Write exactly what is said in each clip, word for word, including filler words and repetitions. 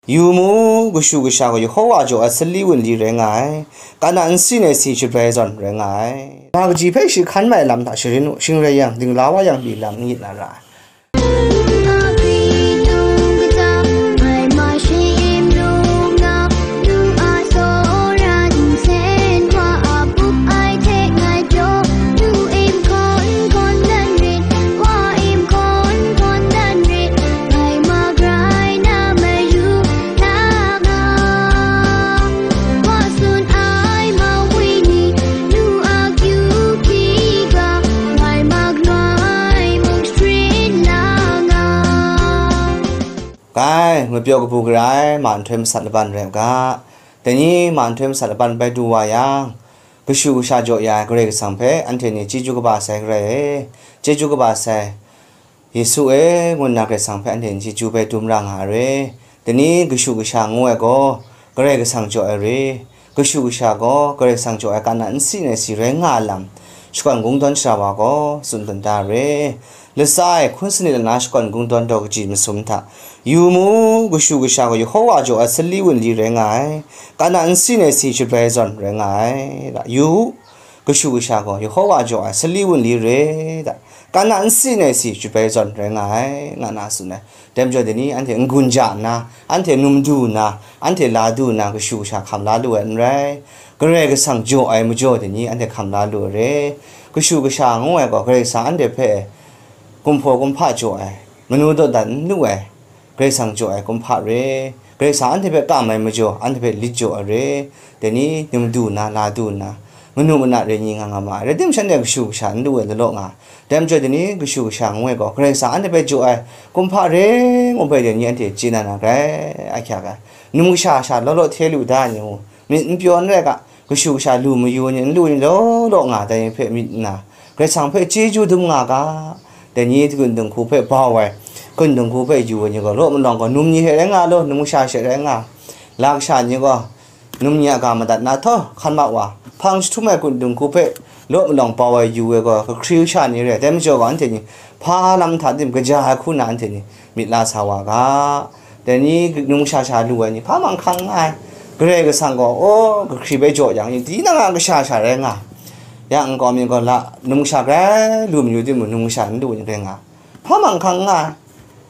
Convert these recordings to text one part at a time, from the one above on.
Yu mu, kashu kasha gaw Yehowa jaw ai sali wunli rai nga ai, kana nsi nai si shabrai zawn rai nga ai. Ga kaji hpe shi hkan mai lam hta sharin u, shing rai yang, dingla wa yang pyi lam n-, n-, na ra ai. Gai, ngwi pyaw kabu gara ai, ma nhtoi masat laban rai u ga. Dai ni ma nhtoi masat laban bai du wa yang, kashu kasha jaw ya ai Karai Kasang hpe anhte ni chyeju kaba sai garai e, chyeju kaba sai. Yesu e, ngu nna Karai Kasang hpe anhte ni chyeju bai dum ra nga ai re. Dai ni kashu kasha ngu ai gaw, Karai Kasang jaw ai re. Kashu kasha gaw Karai Kasang jaw ai kana nsi nai si rai nga ai lam, shakawn kungdawn shara wa gaw tsun dan da ai re. Latsa e hkun sanit lana shakawn kungdawn daw kaji masum hta, yu mu, kashu kasha gaw Yehowa jaw ai sali wunli rai nga ai, kana nsi nai si shabrai zawn rai nga ai. Yu u, kashu kasha gaw Yehowa jaw ai sali wunli re da, kana nsi nai si shabrai zawn rai nga ai, nga na tsun ai. Dai majaw dai ni anhte n-gun ja nna, anhte num du nna, anhte la du nna, kashu kasha hkam la lu ai n rai. Karai Kasang jaw ai majaw dai ni anhte hkam la lu ai re. Kashu kasha ngu ai gaw Karai Kasang anhte hpe kumhpaw kumhpa jaw ai, manu dawdan n lu ai, Karai Kasang jaw ai kumhpa re. Karai Kasang anhte hpe kam ai majaw, anhte hpe lit jaw ai re. Dai ni num du nna, la du nna, manu mana rai ni nga nga ma ai. Rai timung, shanhte kashu kasha n lu ai lalaw nga ai. Dai majaw dai ni kashu kasha ngu ai gaw, Karai Kasang anhte hpe jaw ai kumhpa re ngu hpe dai ni anhte chye na na grai, ahkyak ai. Num kasha sha law law hte lu da ai ni mung, myit n pyaw n rai ga, kashu kasha lu mayu ai ni, n lu ai ni law law nga ai, dai ni hpe myit nna, Karai Kasang hpe chyeju dum nga ga. Dai ni kun dinghku hpe bau ai, kun dinghku hpe yu ai ni gaw, law malawng gaw num ni hte rai nga law, num kasha she rai nga, la kasha ni gaw, num ni a ga madat na htaw, hkan ma wa, hpang jahtum ai kun dinghku hpe law malawng bau ai yu ai gaw, kahkri kasha ni re ai, dai majaw gaw, anhte ni hpa lam hta tim kaja ai hku na anhte ni myit la sa wa ga. Dai ni num kasha sha lu ai ni hpa mung hkang n nga ai. Karai Kasang gaw, aw, kahkri bai jaw yang, tinang a kasha sha rai nga ai. Ya nkau mi gaw la, num kasha grai lu mayu timung, num kasha n lu ai ni rai nga ai. Hpa mung hkang n nga ai.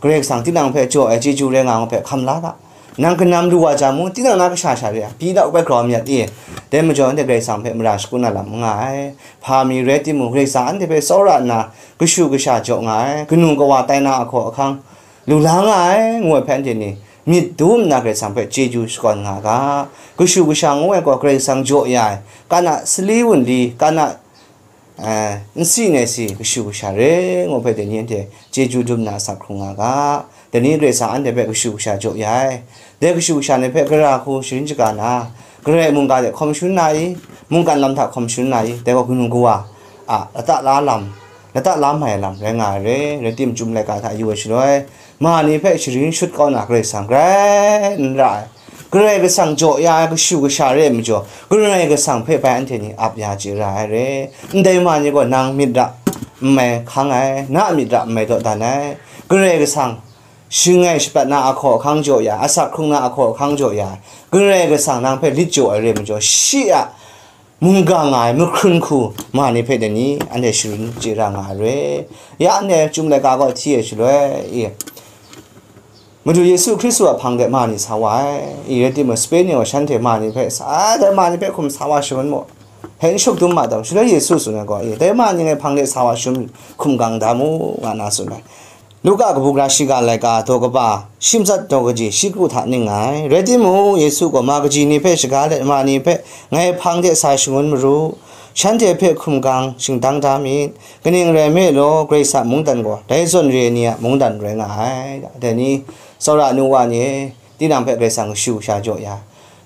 Karai Kasang tinang hpe jaw ai chyeju rai nga ai hpe hkam la ga. Nang kanam lu wa jang mung, tinang na kasha sha re ai, pyi da u bai grau myit i. Dai majaw, anhte Karai Kasang hpe mara shagun na lam n nga ai. Hpa mi rai timung, Karai Kasang anhte hpe tsawra nna, kashu kasha jaw nga ai, kanu kawa tai na ahkaw ahkang lu la nga ai, ngu ai hpe anhte ni myit dum nna Karai Kasang hpe chyeju shakawn nga ga. Kashu kasha ngu ai gaw Karai Kasang jaw ya ai, kana sali wunli, kana eh, nsi nai si kashu kasha re, ngu hpe dai ni anhte chyeju dum na asak hkrung nga ga. Dai ni Karai Kasang anhte hpe kashu kasha jaw ya ai. Dai kashu kasha ni hpe gara hku sharin shaga na, Karai mungga hte hkawm shangun na i, mungkan lam hta hkawm shangun na i, dai gaw kanu kawa a lata la lam, lata la mai lam rai nga ai re. Rai tim, Chyum laika hta yu ai shaloi, ma ni hpe sharin shut kau na Karai Kasang grai n ra ai. Karai Kasang jaw ya ai kashu kasha re ai majaw, Karai Kasang hpe bai anhte ni ap ya chye ra ai re. Ndai ma ni gaw nang myit ra n mai hkang ai, na myit ra n mai dawdan ai. Karai Kasang shing ai shapat na ahkaw ahkang jaw ya, asak hkrung na ahkaw ahkang jaw ya, Karai Kasang nang hpe lit jaw ai re ai majaw, shi a mungga nga ai mahkrun hku ma ni hpe dai ni anhte sharin chye ra nga ai re. Ya anhte Chyum laika gaw hti ai shaloi, i, Madu Yesu Hkristu a hpang de ma ni sa wa ai, i, rai timung, Spain ni gaw shanhte ma ni hpe sa ai, dai ma ni hpe hkum sa wa shangun mu, hpe n shut dum ma tam, shaloi Yesu tsun ai gaw, i, dai ma ni ngai hpang de sa wa shangun hkum gang da mu, nga na tsun ai. Luka kabu gara shiga laika daw kaba, shi matsat daw kaji shi kru hta ning nga ai. Rai timung, Yesu gaw ma kaji ni hpe shaga let ma ni hpe ngai hpang de sa shangun maru, shanhte hpe hkum gang shingdang da myit, kaning rai nme law, Karai Kasang mungdan gaw dai zawn re ai ni a mungdan rai nga ai. Dai ni, tsawra nu wa ni e, tinang hpe Karai Kasang kashu kasha jaw ya,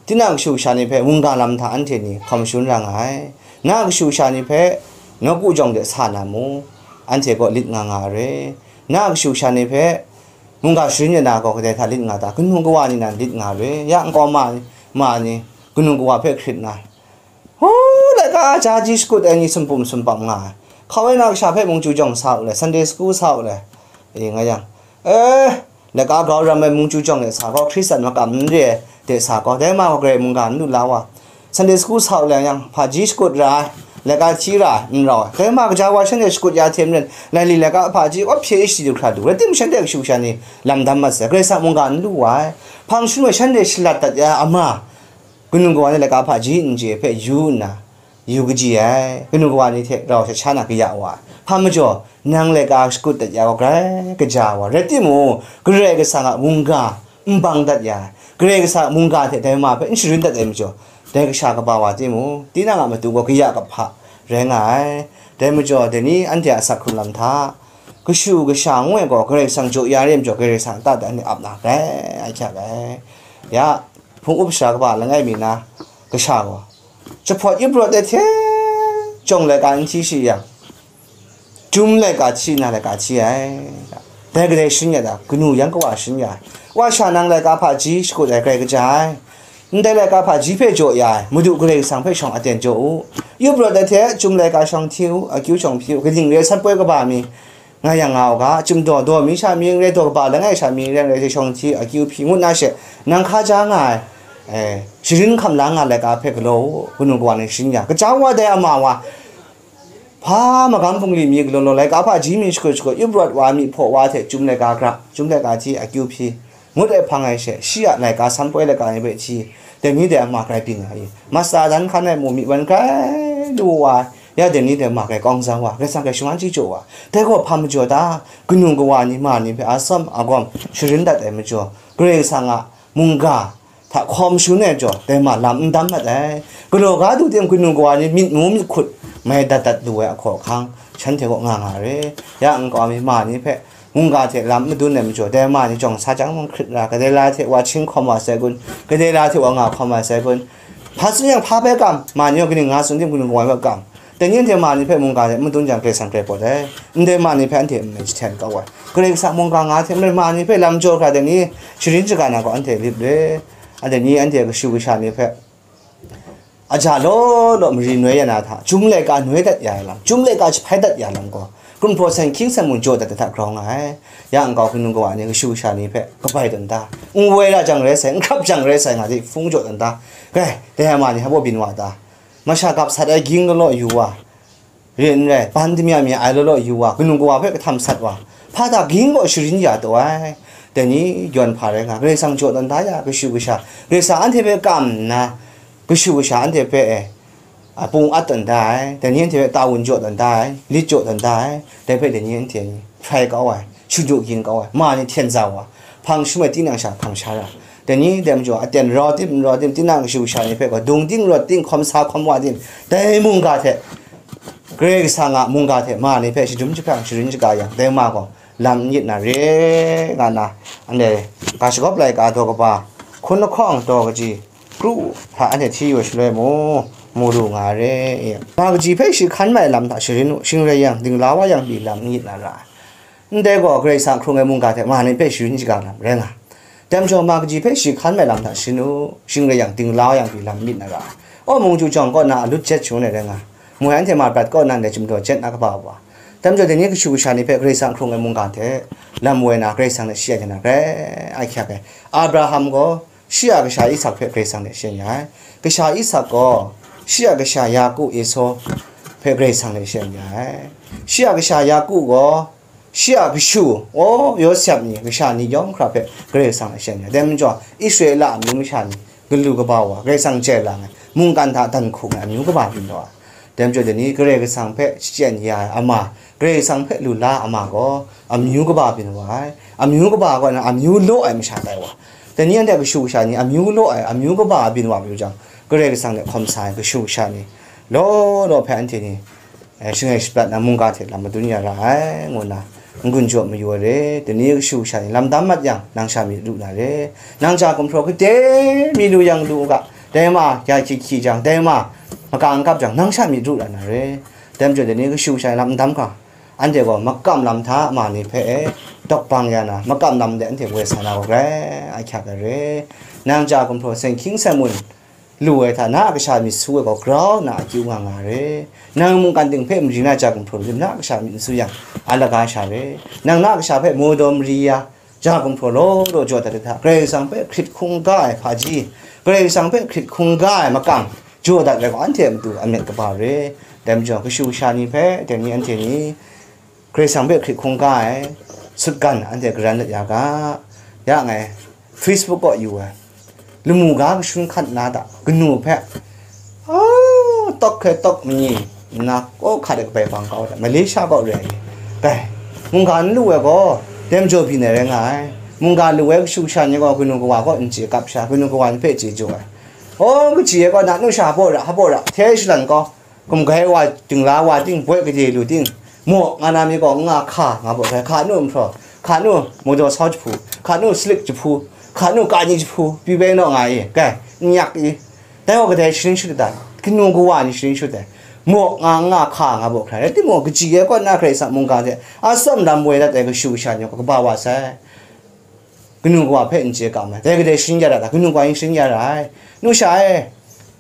tinang kashu kasha ni hpe mungga lam hta anhte ni hkawm shangun ra nga ai. Na kashu kasha ni hpe nawku jawng de sa na mu, anhte gaw lit nga nga ai re. Na kashu kasha ni hpe mungga sharin ya na gaw kadai hta lit nga ta? Kanu kawa ni nan lit nga ai re. Ya nkau ma, ma ni kanu kawa hpe hkrit na, hu, laika jaji shakut ai ni sumpum sumpam nga ai. Hkau ai na kasha hpe mung chyu jawng sa u le, Sunday school sa u le, e, nga yang, eh, Laika grau ram ai mung chyu jawng de sa gaw, Hkristan makam n re ai de sa gaw, dai ma gaw grai mungga n lu la wa. Sunday school sa u lai yang, hpaji shakut ra ai, laika hti ra ai, n rau ai. Dai ma gaja wa shanhte shakut ya hte maren, laili laika hpaji awp hpye shi du hkra du, rai timung shanhte kashu kasha ni lam dam mat sai, Karai Kasang mungga n lu wa ai. Hpang shanhte shanhte shalat dat ya ai ama, kanu kawa ni laika hpaji n chye hpe yu nna, yu kaji ai, kanu kawa ni hte rau sha sha na kaya wa ai. Hpa majaw, nang laika shakut dat ya gaw grai kaja wa, rai timung, Karai Kasang a mungga n bang dat ya ai, Karai Kasang a mungga hte dai ma hpe n sharin dat ai majaw, dai kasha kaba wa timung, tinang a matu gaw kaya kahpa rai nga ai. Dai majaw, dai ni anhte a asak hkrung lam hta, kashu kasha ngu ai gaw Karai Kasang jaw ya re majaw, Karai Kasang a ta de anhte ap na grai ahkyak ai. Ya, hpung up sara kaba langai mi na kasha gaw, jahpawt yup rawt ai hte jawng laika n hti shi yang, Chyum laika hti na laika hti ai. Dai kadai shin ya ta, kanu yang kawa shin ya ai. Wa sha nang laika hpaji shakut ai grai kaja ai. Ndai laika hpaji hpe jaw ya ai, Madu Karai Kasang hpe shawng aten jaw u. Yup rawt ai hte chyum laika shawng hti u, akyu shawng hpyi u, kaning re sat poi kaba mi, nga yang nga u ga, chyum daw, daw mi sha mi n rai, daw kaba langai sha mi n rai, rai hte shawng hti, akyu hpyi ngut na she, nang hkaja nga ai, eh, sharin hkam la nga laika hpe galaw u, kanu kawa ni shin ya. Kaja wa dai ama wa, hpa magam bungli mi galaw law, laika hpaji mi shakut shakut, yup rawt wa, myi hpaw wa hte chyum laika gra, chyum laika hti, akyu hpyi, ngut ai hpang ai she, shi a laika sam poi laika ni hpe hti, dai ni dai a ma grai byin ai, masa dan hkan ai mu myi wan grai lu wa ai, ya dai ni dai ma grai kawng zang wa, Karai Kasang grai shawan chyeju wa, dai gaw hpa majaw ta, kanu kawa ni ma ni hpe a tsawm a gawm sharin dat ai majaw, Karai Kasang a mungga hta hkawm shun ai jaw, dai ma lam n dam mat ai. Galaw ga du tim, kanu kawa ni myit mu myit hkut mai dat dat lu ai ahkaw ahkang, shanhte kaw nga nga re. Ya nkau mi ma ni hpe mungga hte lam madun ai majaw, dai ma ni jawng sa chyang mung hkrit ra, kadai la hte wa hting hkawm wa sai kun, kadai la hte wa nga hkawm wa sai kun, hpa tsun yang hpa bai kam, ma ni yawng kaning nga tsun tim, kanu kawa ni bai kam. Dai ni anhte ma ni hpe mungga hte madun jang, Karai Kasang grai pawt ai. Ndai ma ni hpe anhte nme jahten kau ai. Karai Kasang mungga nga hte maren ma ni hpe lam jaw hkra, dai ni sharin shaga na gaw anhte lip re. A dai ni anhte kashu kasha ni hpe aja law law mari noi ya na hta, chyum laika noi dat ya ai lam, chyum laika jahpai dat ya ai lam gaw, Kumhpraw Sen Hkying Sen Mun jaw dat ai hta grau nga ai. Ya nkau kanu kawa ni kashu kasha ni hpe kabai tawn ta, n woi ra jang rai sai, n hkrap jang rai sai, nga di hpung jaw tawn ta, grai, dai ma ni hpa baw byin wa ta? Masha gap sat ai ging galaw yu wa, re n rai, ban damya mi ai law law yu wa, kanu kawa hpe kahtam sat wa, hpa ta ging gaw sharin ya taw ai. Dai ni yawn hpa rai nga, Karai Kasang jaw tawn da ya, kashu kasha, Karai Kasang anhte hpe kam nna, kashu kasha anhte hpe e, a pung at tawn da ai, dai ni anhte hpe ta wun jaw tawn da ai, lit jaw tawn da ai, dai hpe dai ni anhte hprai kau ai, shadu gin kau ai, ma ni hten za wa, hpang shanhte tinang sha hkam sha ra, dai ni dai majaw aten rau tim n rau tim, tinang kashu kasha ni hpe gaw dung ting rawt ting, hkawm sa hkawm wa tim, dai mungga hte, Karai Kasang a mungga hte ma ni hpe shadum jahprang sharin shaga yang, dai ma gaw lam n yit na re, nga na, anhte ga shagawp laika daw kaba, hkun lahkawng daw kaji, kru hta anhte hti yu ai shaloi mu, mu lu nga re. Ma kaji hpe shi hkan mai lam hta sharin u, shing rai yang, dingla wa yang pyi lam n yit na ra ai. Ndai gaw Karai Kasang hkrung ai mungga hte ma ni hpe sharin shaga lam rai nga. Dai majaw, ma kaji hpe shi hkan mai lam hta sharin u, shing rai yang, dingla wa yang pyi lam myit na ra ai. Aw, mung chyu jawng kaw na a lut jet shangun ai rai nga. Moi anhte ma prat kaw na ndai chyum daw jet na kaba wa. Dai majaw, dai ni kashu kasha ni hpe Karai Kasang hkrung ai mungga hte lam woi na, Karai Kasang hte shi a na grai ahkyak ai. Abraham gaw shi a kasha Isak hpe Karai Kasang hte shi ya ai. Kasha Isak gaw shi a kasha Yaku, Esau hpe Karai Kasang hte shi ya ai. Shi a kasha Yaku gaw shi a kashu, aw, Yawsep ni, kasha ni yawng hkra hpe Karai Kasang a shang ya. Dai majaw, Israela amyu masha ni galu kaba wa, Karai Kasang chye lang ai, mungkan hta dan hkung ai amyu kaba byin taw ai. Dai majaw, dai ni Karai Kasang hpe shachyen ya ai ama, Karai Kasang hpe lu la ai ama gaw amyu kaba byin wa ai. Amyu kaba gaw na amyu law ai masha tai wa. Dai ni anhte kashu kasha ni amyu law ai, amyu kaba byin wa mayu jang, Karai Kasang hte hkawm sa ai kashu kasha ni law law hpe anhte ni eh, shangai shaprat na mungga hte lam madun ya ra ai, ngu nna n-gun jaw mayu ai re. Dai ni kashu kasha ni lam dam mat yang, nang sha myit ru na re. Nang ja gumhpraw kade mi lu yang lu u ga, dai ma ya hkyit hkyi jang, dai ma maka n kap jang, nang sha myit ru ra na re. Dai majaw, dai ni kashu kasha ni lam n dam hkra, anhte gaw makam lam hta ma ni hpe e dawk bang ya na, makam lam de anhte woi sa na gaw grai ahkyak ai re. Nang ja gumhpraw Sen Hkying Sen Mun lu ai hta, na a kasha myit su ai gaw grau nna akyu nga nga re. Nang mungkan ting hpe mari na ja gumhpraw rim na a kasha myit n su yang, a laga sha re. Nang na a kasha hpe mu daw mari ya, ja gumhpraw law law jaw dat ai hta, Karai Kasang hpe hkrit hkungga ai hpaji, Karai Kasang hpe hkrit hkungga ai makam jaw dat ai gaw, anhte a matu a myit kaba re. Dai majaw, kashu kasha ni hpe, dai ni anhte ni Karai Kasang hpe hkrit hkungga ai sutgan anhte garan dat ya ga. Ya ngai Facebook kaw yu ai, lamu ga kashun hkat na hta kanu hpe, a, tawk hkrai tawk manyi nna, kaw hka de kabai bang kau ai hta, Malaysia kaw re ai. Dai, mungga n lu ai gaw, dai majaw byin ai rai nga ai. Mungga lu ai kashu kasha ni gaw kanu kawa kaw n chye kap sha, kanu kawa ni hpe chye jaw ai. Aw, kaji ai gaw, na nu sha hpaw ra, hpaw ra, hte shalan kau, gumgai wa, dingla wa ting, boi gade lu ting, maw nga na mi gaw, n nga hka nga baw hkrai, hka nu nhpraw, hka nu mawdaw sau jahpu, hka nu salik jahpu, hka nu kani jahpu, pyi bai naw nga i, kai, n yak i, dai gaw kadai sharin shut ai ta? Kanu kawa ni sharin shut ai. Maw nga, n nga hka nga baw hkrai, rai timung, kaji ai kaw na Karai Kasang mungga hte atsawm lam woi dat ai kashu kasha ni gaw kaba wa sai. Kanu kawa hpe n chye kam ai. Dai kadai sharin ya ra ta? Kanu kawa yin sharin ya ra ai. Nu sha e,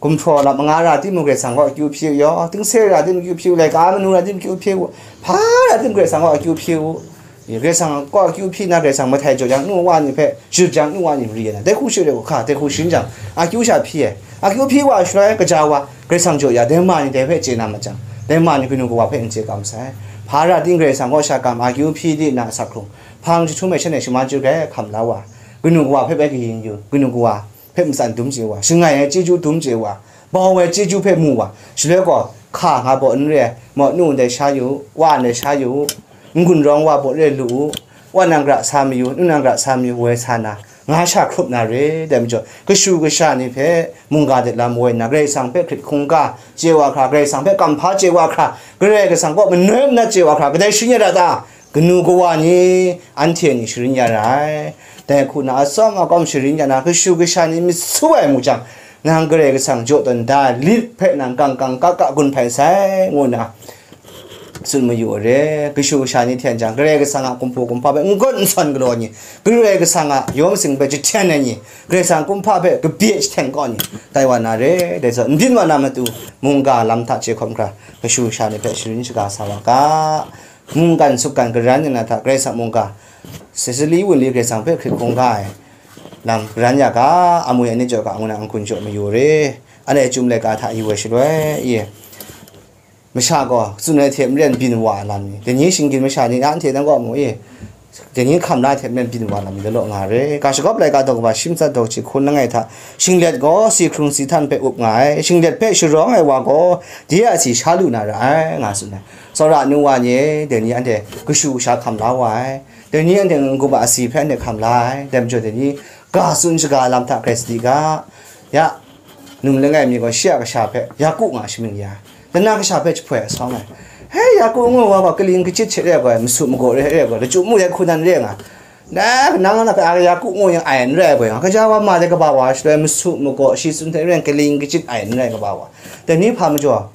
gumhpraw lam manga ra timung Karai Kasang kaw akyu hpyi u yaw, tingse ra timung akyu hpyi u, laika manu ra timung akyu hpyi u, hpa ra timung Karai Kasang kaw akyu hpyi u. Karai Kasang kaw akyu hpyi na, Karai Kasang mahtai jaw jang, nu wa ni hpe shut jang, nu wa ni mari ai na, dai hku shut ai hka, dai hku sharin jang, akyu sha hpyi ai. Akyu hpyi wa shaloi, kaja wa Karai Kasang jaw ya, dai ma ni dai hpe chye na ma jang, dai ma ni kanu kawa hpe n chye kam sai. Hpa ra ting Karai Kasang kaw sha kam, akyu hpyi di na asak hkrung, hpang jahtum ai shan e shaman chyu hkrai hkam la wa, kanu kawa hpe bai kayin yu, kanu kawa hpe matsan dum chye wa, shangai ai chyeju dum chye wa, bau ai chyeju hpe mu wa, shaloi gaw hka nga baw n re ai, maw nu ndai sha yu, wa ndai sha yu, n-gun rawng wa baw re lu u, wa nang gra sa mayu, nu nang gra sa mayu, woi sa na, nga sha hkrup na re. Dai majaw, kashu kasha ni hpe mungga de lam woi nna, Karai Kasang hpe hkrit hkungga chye wa hkra, Karai Kasang hpe kamhpa chye wa hkra, Karai Kasang kaw manoi manat chye wa hkra, kadai sharin ya ra ta? Kanu kawa ni, anhte ni sharin ya ra ai. Dai hku na atsawm akawm sharin ya na, kashu kasha ni myit su ai mu jang, nang Karai Kasang jaw tawn da ai lit hpe nang kang kang ka ka gun hpai sai, ngu nna tsun mayu ai re. Kashu kasha ni hten jang, Karai Kasang a kumhpa kumhpa hpe n-gun n-sawn galaw ni, Karai Kasang a yawng sing hpe jahten ai ni, Karai Kasang kumhpa hpe kabye jahten kau ni, tai wa na re. Dai zawn, n byin wa na matu, mungga lam hta chye hkawm hkra, kashu kasha ni hpe sharin shaga sa wa ga. Mungkan sukgan garan ya na hta, Karai Kasang mungga, sasali wunli Karai Kasang hpe hkrit hkungga ai lam garan ya ga, amwi ani jaw ga, ngu na n-gun jaw mayu re. Anhte chyum laika hta yu ai shaloi, i, masha gaw tsun ai hte maren byin wa ai lam ni, dai ni shinggyim masha ni, anhte nang gaw mu i, dai ni hkam la ai hte maren byin wa ai lam ni, law law nga re. Ga shagawp laika daw kaba shi matsat daw hkun langai hta, shinglet gaw si hkrung si htan hpe up nga ai, shinglet hpe sharawng ai wa gaw, de a si sha lu na ra ai, nga tsun ai. Tsawra nu wa ni e, dai ni anhte kashu kasha hkam la wa ai, dai ni anhte n-gup a asi hpe anhte hkam la ai, dai majaw dai ni ga tsun shaga lam hta grai sadi ga, ya, num langai mi gaw shi a kasha hpe Yaku nga shamying ya ai, dana kasha hpe jahpoi asawng ai. He, Yaku ngu wa gaw kaling kachyit hte re ai gaw, masu magaw re ai gaw, lachyum mu ai hku nan re nga, na, nang na hpe a Yaku ngu yang ai n rai ai gaw, kaja wa ma de kaba wa shaloi, masu magaw shi tsun hte ren kaling kachyit ai n rai kaba wa, dai ni hpa majaw,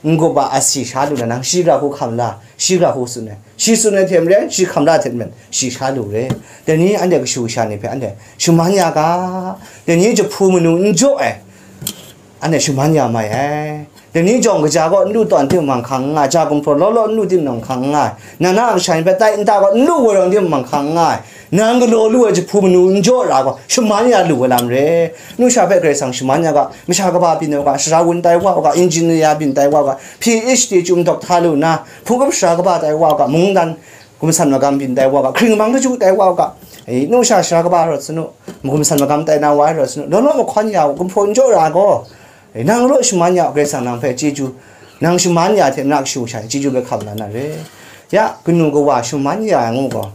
n-gup a asi sha lu na, nang shi gara hku hkam la, shi gara hku tsun ai, shi tsun ai hte maren, shi hkam la hte maren, shi sha lu re. Dai ni anhte kashu kasha ni hpe anhte shaman ya ga, dai ni jahpu manu n jaw ai, anhte shaman ya mai ai. Dai ni jawng kaja gaw n lu tawn timung hkang n nga, ja gumhpraw law law n lu timung hkang n nga ai, nang na a kasha ni hpe tai nta gaw n lu woi rawng timung hkang n nga ai, nang galaw lu ai jahpu manu n jaw ra gaw, shaman ya lu ai lam re. Nu sha hpe Karai Kasang shaman ya ga, masha kaba byin ai wa ga, sara wun tai wa ga, engineer byin tai wa ga, P H D chyum dawk hta lu nna, hpung up sara kaba tai wa ga, mungdan gumsan magam byin tai wa ga, hkring mang kaju tai wa ga, e, nu sha sara kaba rawt sanu, gumsan magam tai na wa rawt sanu, law law mahkawn ya u, gumhpraw n jaw ra gaw, e, nang law shaman ya u, Karai Kasang nang hpe chyeju, nang shaman ya hte na kashu sha chyeju bai hkam la na re. Ya, kanu kawa shaman ya ai ngu gaw,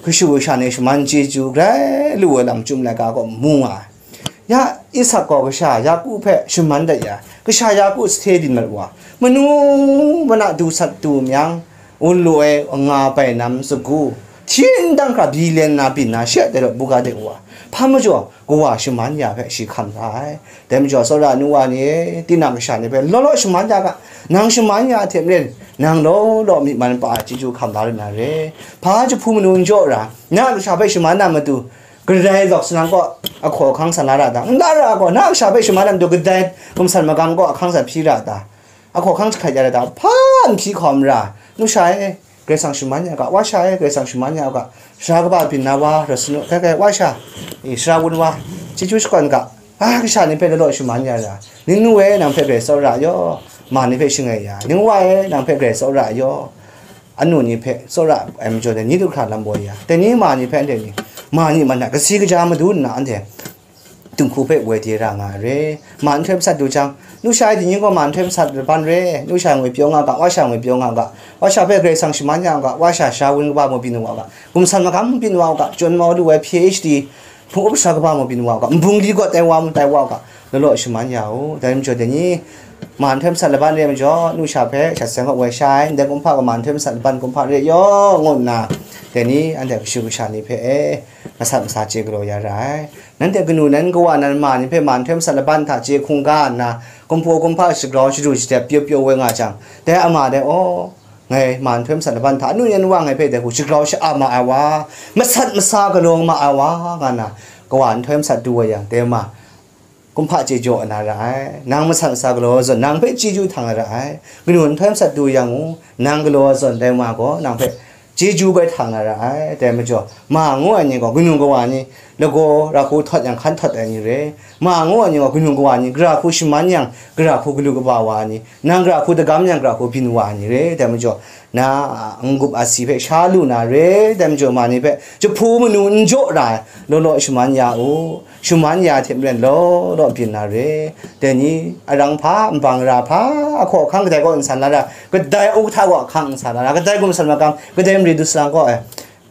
kashu kasha ni shaman chyeju grai lu ai lam chyum laika gaw mu nga ai. Ya, Isak gaw kasha Yaku hpe shaman dat ya, kasha Yaku sahte byin mat wa, manu mana du sat du myang, un lu ai nga bai nam sagu, hti ndang hkra billion na byin na, shi a dai rawt buga de wa, hpa majaw, kawa shaman ya hpe shi hkam sa ai. Dai majaw, tsawra nu wa ni, tinang kasha ni hpe law law shaman ya ga, nang shaman ya hte maren, nang law law myi man pa ai chyeju hkam la lu na re. Hpa jahpu manu n jaw ra, na kasha hpe shaman na matu, kadai lawk salang kaw ahkaw ahkang sa la ra ta? N la ra gaw, na kasha hpe shaman na matu, kadai gumsan magam kaw ahkang sa hpyi ra ta? Ahkaw ahkang jahkrat ya ra ta? Hpa n hpyi hkawm ra, nu sha e, Karai Kasang shaman ya ga, wa sha e, Karai Kasang shaman ya ga, sara kaba byin na wa, rawt sanu, kai kai, wa sha, e, sara wun wa, chyeju shakawn ga, a, kasha ni hpe lalaw shaman ya ra, ningnu e, nang hpe Karai tsawra yaw, ma ni hpe shangai ya, ningwa e, nang hpe Karai tsawra yaw, anu ni hpe tsawra ai majaw dai ni du hkra lam baw ya, dai ni ma ni hpe anhte ni, ma ni man hta kasi kaja madu nna anhte, dinghku hpe woi de ra nga ai re. Ma nhtoi masat du jang, nu sha ai dinghku gaw ma nhtoi masat laban re, nu sha ngwi pyaw nga ga, wa sha ngwi pyaw nga ga, wa sha hpe Karai Kasang shaman ya u ga, wa sha sara wun kaba mung byin wa u ga, gumsan magam mung byin wa u ga, chyawn mau lu ai P H D, hpung up sara kaba mung byin wa u ga, nbung li gaw tai wa mung tai wa u ga, lalaw shaman ya u. Dai majaw dai ni, ma nhtoi masat laban re ai majaw, nu sha hpe shat seng hkawt woi sha ai, ndai kumhpa gaw ma nhtoi masat laban kumhpa re yaw, ngu nna, dai ni, anhte kashu kasha ni hpe e, masat masa chye galaw ya ra ai. Nanhte kanu nan kawa nan ma ni hpe ma nhtoi masat laban hta chye hkungga nna, kumhpaw kumhpa shagrau shadu shadep pyaw pyaw woi nga jang, dai ama dai, aw, ngai ma nhtoi masat laban hta anu yan wa ngai hpe dai hku shagrau sha-a ma ai wa, masat masa galaw ma ai wa, nga nna, kawa nhtoi masat du wa yang, dai ma, kumhpa chye jaw na ra ai. Nang masat masa galaw zawn, nang hpe chyeju htang na ra ai. Kanu nhtoi masat du yang u, nang galaw zawn dai ma gaw, nang hpe chyeju bai htang na ra ai. Dai majaw, ma ngu ai ni gaw, kanu kawa ni lagaw ra hku htawt yang hkan htawt ai ni re. Ma ngu ai ni gaw, kanu kawa ni gara hku shaman yang, gara hku galu kaba wa ai ni, nang gara hku dagam yang, gara hku byin wa ai ni re. Dai majaw, na a, n-gup asi hpe sha lu na re. Dai majaw, ma ni hpe jahpu manu n jaw ra ai, law law shaman ya u. Shaman ya hte maren law law byin na re. Dai ni, arang hpa, nbang ra hpa, ahkaw ahkang kadai kaw n sa la ra, kadai uhkahta kaw ahkang n sa la ra, kadai gumsan makam, kadai mari du salang kaw ai,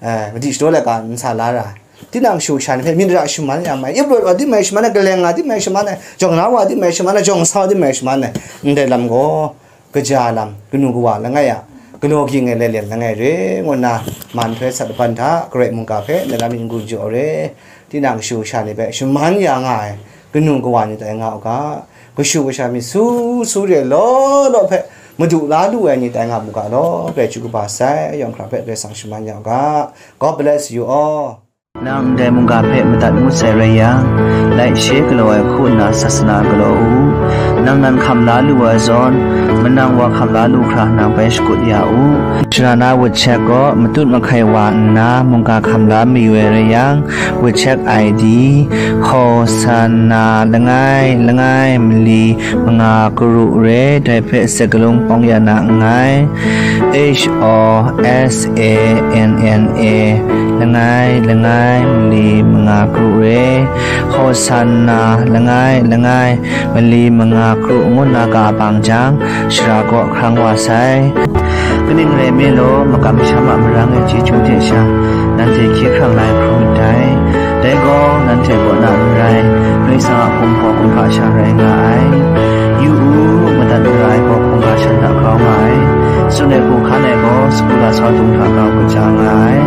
eh, madi shadaw laika n sa la ra, tinang shu shan hpe myit ra shaman ya mai, ip rawt wa di mai shaman ai, kaleng nga di mai shaman ai, jawng na wa di mai shaman ai, jawng sa wa di mai shaman ai, ndai lam gaw, kaja lam, kanu kawa langai a, galaw ging ai lailyen langai re, ngu nna, ma nhtoi sat laban hta, Karai mungga hpe, na lam n-gun jaw re, tinang kashu kasha ni hpe, shaman ya nga ai, kanu kawa ni tai nga u ga, kashu kasha myit su su re law law hpe, madu la lu ai ni tai nga mu ga law, Karai chyu kaba sai, yawng hkra hpe Karai Kasang shaman ya u ga. God bless you all. Nang ndai mungga hpe madat ngut sai rai yang, laishe galaw ai hku nna sasana galaw u. Nang nan hkam la lu ai zawn, manang wa hkam la lu hkra nang bai shakut ya u. Sharana WeChat gaw matut mahkai wa nna mungga hkam la mayu ai rai yang, WeChat I D, Hosanna langai langai mali manga karu re, dai hpe sakalung pawng ya na nngai. H O S A N N A, langai langai mali manga karu re, Hosanna langai langai mali manga karu ngu nna ga bang jang, shara kaw hkrang wa sai. Kaning rai nme law, makam masham a marang e chyeju hte sha, nanhte hkye hkrang lai hkrum ndai. Dai gaw, nanhte kaw na n rai, Karai Kasang a hkum hpaw hkum hpa sha rai nga ai. Yu u, madat mara ai gaw hkungga shan hta grau nga ai. Tsun ai hku hkan ai gaw, sagu lasau dung hta grau kaja nga ai.